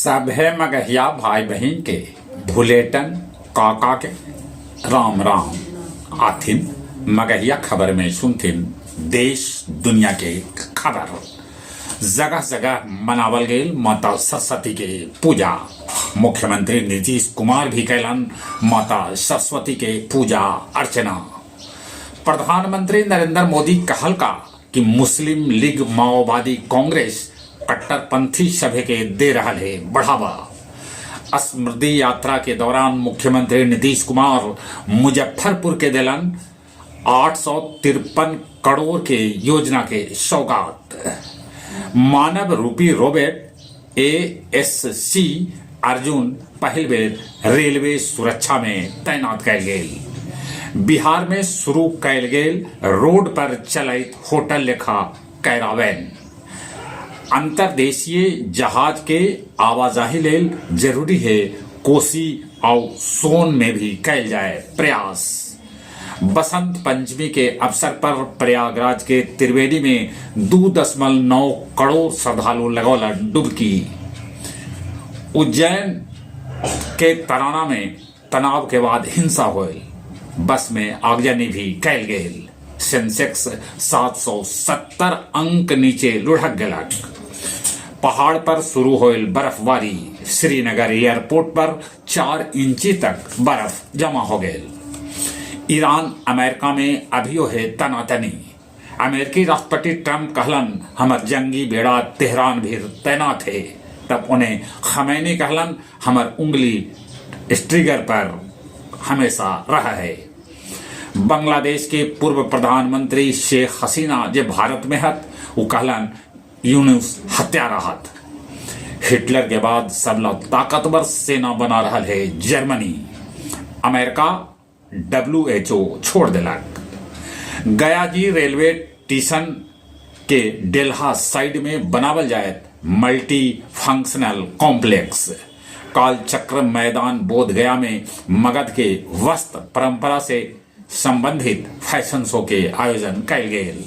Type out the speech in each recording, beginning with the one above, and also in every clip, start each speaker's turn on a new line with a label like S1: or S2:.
S1: सभे मगहिया भाई बहिन के भुलेटन काका के राम राम। आथिन मगहिया खबर में सुनथिन देश दुनिया के खबर। जगह जगह मनावल गईल माता सरस्वती के पूजा। मुख्यमंत्री नीतीश कुमार भी कैलन माता सरस्वती के पूजा अर्चना। प्रधानमंत्री नरेंद्र मोदी कहल का कि मुस्लिम लीग, माओवादी, कांग्रेस कट्टरपंथी सभे के दे रहल है बढ़ावा। स्मृति यात्रा के दौरान मुख्यमंत्री नीतीश कुमार मुजफ्फरपुर के देलन 853 करोड़ के योजना के सौगात। मानव रूपी रोबोट एएससी अर्जुन पहिल बेर रेलवे सुरक्षा में तैनात कयल गेल। बिहार में शुरू कयल गेल रोड पर चलैत होटल लेखा कैरावैन। अंतर्देशीय जहाज के आवाजाही लेल जरूरी है कोसी आउ सोन में भी कयल जाए प्रयास। बसंत पंचमी के अवसर पर प्रयागराज के त्रिवेणी में 2.9 करोड़ श्रद्धालु लगौलन डुबकी। उज्जैन के तराना में तनाव के बाद हिंसा होल, बस में आगजनी भी कैल गेल। सेंसेक्स 770 अंक नीचे लुढ़क गेलक। पहाड़ पर शुरू होल बर्फबारी। श्रीनगर एयरपोर्ट पर 4 इंची तक बर्फ जमा हो गेल। ईरान अमेरिका में अभियो है तनातनी। अमेरिकी राष्ट्रपति ट्रंप कहलन, हमर जंगी बेड़ा तेहरान भी तैनात है। तब उन्हें खमैनी कहलन, हमर उंगली ट्रिगर पर हमेशा रहा है। बांग्लादेश के पूर्व प्रधानमंत्री शेख हसीना जे भारत में हत, वो कहलन, यूनुस हत्यारा हत। हिटलर के बाद सबला ताकतवर सेना बना रहा है जर्मनी। अमेरिका WHO छोड़ देलक। गया जी रेलवे स्टेशन के डेल्हा साइड में बनावल जाए मल्टी फंक्शनल कॉम्प्लेक्स। कालचक्र मैदान बोध गया में मगध के वस्त्र परंपरा से संबंधित फैशन शो के आयोजन कैल गेल।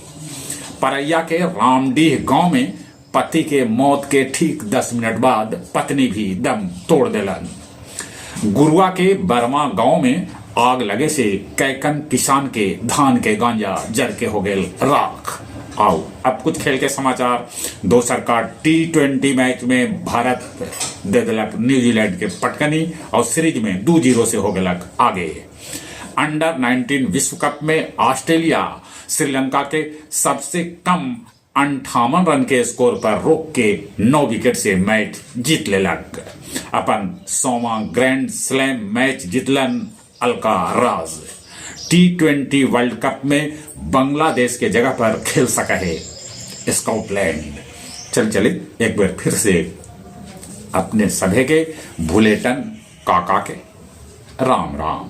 S1: परैया के रामडीह गांव में पति के मौत के ठीक 10 मिनट बाद पत्नी भी दम तोड़ देलन। गुरुआ के बर्मा गांव में आग लगे से कैकन किसान के धान के गांजा जर के हो गेल राख। आओ, अब कुछ खेल के समाचार। दोसर का टी20 मैच में भारत दे दिलक न्यूजीलैंड के पटकनी और सीरीज में 2-0 से हो गलक आगे। अंडर 19 विश्व कप में ऑस्ट्रेलिया श्रीलंका के सबसे कम 58 रन के स्कोर पर रोक के 9 विकेट से मैच जीत लेलक। अपन 100वां ग्रैंड स्लैम मैच जीतलन अल्काराज। टी20 वर्ल्ड कप में बांग्लादेश के जगह पर खेल सका है स्कॉटलैंड। चल चले, एक बार फिर से अपने सभे के भुलेटन काका के राम राम।